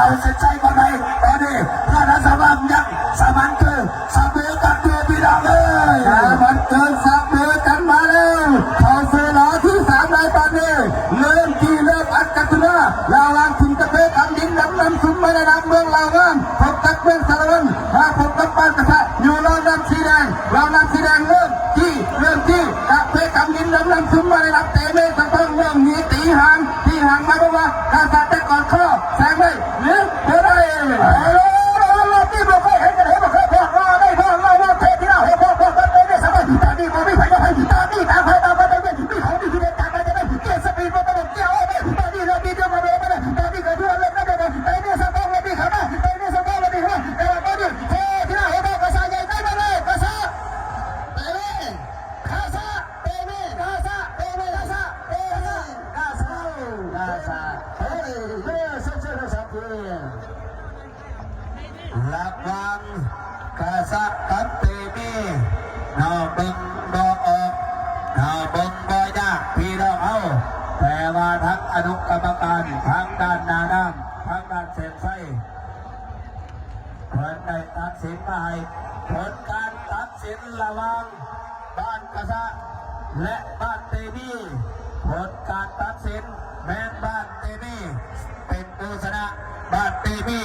ເອົາເສັ້ນໄຊກ່ອນໄປ ຕອນນີ້ພະລາຊະວັງຍັງສະໝັນເກີນສະເໝີກັນຢູ່ ພີ່ນ້ອງເອີຍ ສະໝັນເກີນສະເໝີກັນມາແລ້ວ ເຂົ້າສູ່ລາວທີສາມ ໃນຕອນນີ້ ເລີ່ມທີ່ເລີ່ມອັດກັນຂຶ້ນມາ ລະຫວ່າງທີມກາເຟກຳດິນ ນຳນຳຊຸມມາແນະນຳເມືອງລາວງາມ ພົບກັບເມືອງສາລະວັນ ມາພົບກັບບ້ານກະສະ ຢູ່ລາວນ້ຳສີແດງ ລາວນ້ຳສີແດງ ເລີ່ມທີ່ ເລີ່ມທີ່ກາເຟກຳດິນ ນຳນຳຊຸມມາແນະນຳ ເຕເມ ສະຕ້ອງ ເລີ່ມໜີ ຕີຫາງ ຕີຫາງມາ ບອກວ່າກະສະຈະກອດຄໍ ແຊງໄດ້ ຫຼືບໍ່ໄດ້ ເອົາລະ ລະ ລະ ທີ່ບໍ່ເຄີຍເຫັນກັນ ເຫັນບໍ່ເຄີຍ ພວກລາວໄດ້ ພວກລາວເທດທີ່ລາວ ເຫັນພວກ ພວກເຕເມ ສະບາຍ ຕອນນີ້ບໍ່ມີໃຜຢອມໃຜ ຕອນນີ້ຕ່າງໃຜຕ່າງໄປ ຕອນນີ້ມີຂອງດີທີ່ເດັດຈາດ ຈະໄດ້ເກຍສະປີດບໍ່ຕ້ອງເກຍ ໂອ້ຍ ຕອນນີ້ເລີ່ມມີດຽວມາເດີມາ ຕອນນີ້ກໍຄືວ່າເລີ່ມໄດ້ ໄດ້ເນສະກອງ ເລີ່ມມີເຂົ້າມາ ໄດ້ເນສະກອງ ເລີ່ມມີເຂົ້າມາ ແຕ່ວ່າຕອນນີ້ເທດທີ່ລາວ ເຫັນພວກກະສະໃຫຍ່ໄດ້ມາເລີຍ ກະສະ ເຕເມ ກະສະ ເຕເມ ກະສະ ເຕເມ ກະສະ ກະສະ ເອີ ເອີ ເຊີນ ເຊີນ ເຊີນ ເຊີນ ລະຫວ່າງກະສະກັບເຕເມ ເນາະ ເບິ່ງບໍ່ອອກ ເນາະ ເບິ່ງບໍ່ຍາກ ພີ່ນ້ອງເຮົາ ແຕ່ວ່າທາງອະນຸກຳມະການ ທາງດ້ານໜ້ານ້ຳ ທາງດ້ານເສັ້ນໄຊ ເພິ່ນໄດ້ຕັດສິນມາໃຫ້ ຜົນການຕັດສິນລະຫວ່າງ ບ້ານກະສະ ແລະ ບ້ານເຕມີ ຜົນການຕັດສິນແມ່ນບ້ານເຕມີ ເປັນຜູ້ຊະນະ ບ້ານເຕມີ